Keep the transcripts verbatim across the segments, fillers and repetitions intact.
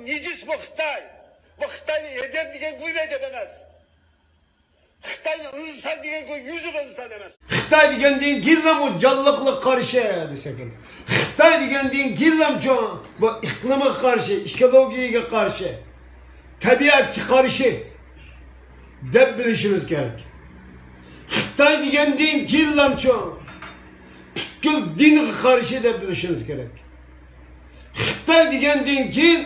نىجىس بۇ خىتاي. بۇ خىتاينى ئېدەم دېگەن گۇي ئەدەپ ئەمەس. خىتاينى ئىنسان دېگەن گۇي يۈزى ئىنسان ئەمەس. خىتاي دېگەندىن كېيىنلا بۇ جانلىقلىققا قارشى دېسەك، خىتاي دېگەندىن كېيىنلامچۇ بۇ ئىقلىمغا قارشى، ئېكولوگىيەگە قارشى، تەبىئەتكە قارشى دەپ بىلىشىمىز كېرەك. خىتاي دېگەندىن كېيىنلامچۇ پۈتكۈل دىنغا قارشى دەپ بىلىشىمىز كېرەك. خىتاي دېگەندىن كېيىن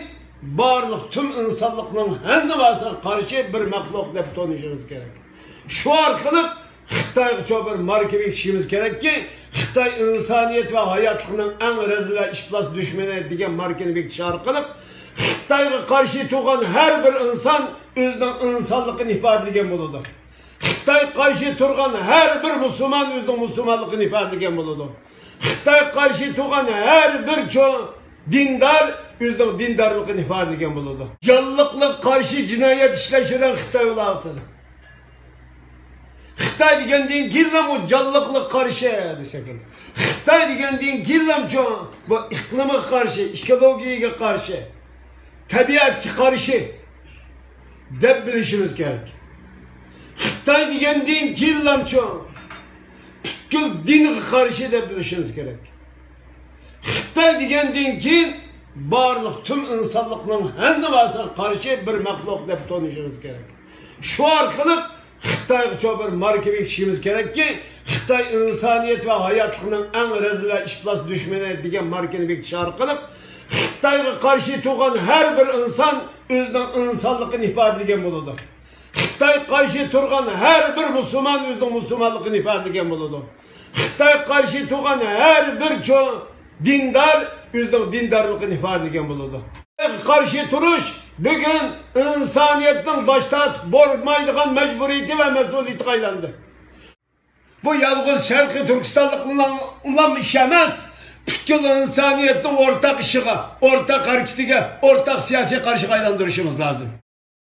بارلىق تۈم ئىنسانلىقنىڭ ھەممىسىغا قارشى بىر مەخلۇق دەپ تونۇشىمىز كېرەك. شۇ ئارقىلىق خىتايغىچۇ بىر ماركا بېكىتىشىمىز كېرەككى، خىتاي ئىنسانىيەت ۋە ھاياتلىقنىڭ ئەڭ رەزىل ۋە ئىپلاس دۈشمىنى دېگەن ماركىنى بېكىتىش ئارقىلىق خىتايغا قارشى تۇرغان ھەر بىر ئىنسان ئۆزىنىڭ ئىنسانلىقىنى ئىپادىلىگەن بولىدۇ. خىتايغا قارشى تۇرغان ھەر بىر مۇسۇلمان ئۆزىنىڭ مۇسۇلمانلىقىنى ئىپادىلىگەن بولىدۇ. خىتايغا قارشى تۇرغان ھەر بىر چوڭ دىندار ئۆزىنىڭ دىندارلىقىنى ئىپادىلىگەن بولىدۇ. جانلىقلىققا قارشى جىنايەت ئىشلەش بىلەن خىتاي ئۇلاۋاتىدۇ. خىتاي دېگەندىن كېيىنلا بۇ جانلىقلىققا قارشى دېسەك، خىتاي دېگەندىن كېيىنلامچۇ بۇ ئىقلىمغا قارشى، ئېكولوگىيەگە قارشى، تەبىئەتكە قارشى دەپ بىلىشىمىز كېرەك. خىتاي دېگەندىن كېيىنلامچۇ پۈتكۈل دىنغا قارشى دەپ بىلىشىمىز كېرەك. خىتاي دېگەندىن كېيىن بارلىق تۈم ئىنسانلىقنىڭ ھەممىسىغا قارشى بىر مەخلۇق دەپ تونۇشىمىز كېرەك. شۇ ئارقىلىق خىتايغىچۇ بىر ماركا بېكىتىشىمىز كېرەككى، خىتاي ئىنسانىيەت ۋە ھاياتلىقنىڭ ئەڭ رەزىل ۋە ئىپلاس دۈشمىنى دېگەن ماركىنى بېكىتىش ئارقىلىق خىتايغا قارشى تۇرغان ھەر بىر ئىنسان ئۆزىنىڭ ئىنسانلىقىنى ئىپادىلىگەن بولىدۇ. خىتايغا قارشى تۇرغان ھەر بىر مۇسۇلمان ئۆزىنىڭ مۇسۇلمانلىقىنى ئىپادىلىگەن بولىدۇ. خىتايغا قارشى تۇرغان ھەر بىر چوڭ دىندار ئۆزىنىڭ دىندارلىقىنى ئىپادىلىگەن بولىدۇ. خىتايغا قارشى تۇرۇش بۈگۈن ئىنسانىيەتنىڭ باش تارتىپ بولمايدىغان مەجبۇرىيىتى ۋە مەسئۇلىيىتىگە ئايلاندى. بۇ يالغۇز شەرقىي تۈركىستانلىقلارنىڭ ئىشى ئەمەس، پۈتكۈل ئىنسانىيەتنىڭ ئورتاق ئىشىغا، ئورتاق ھەرىكىتىگە، ئورتاق سىياسىي قارىشىغا ئايلاندۇرۇشىمىز لازىم.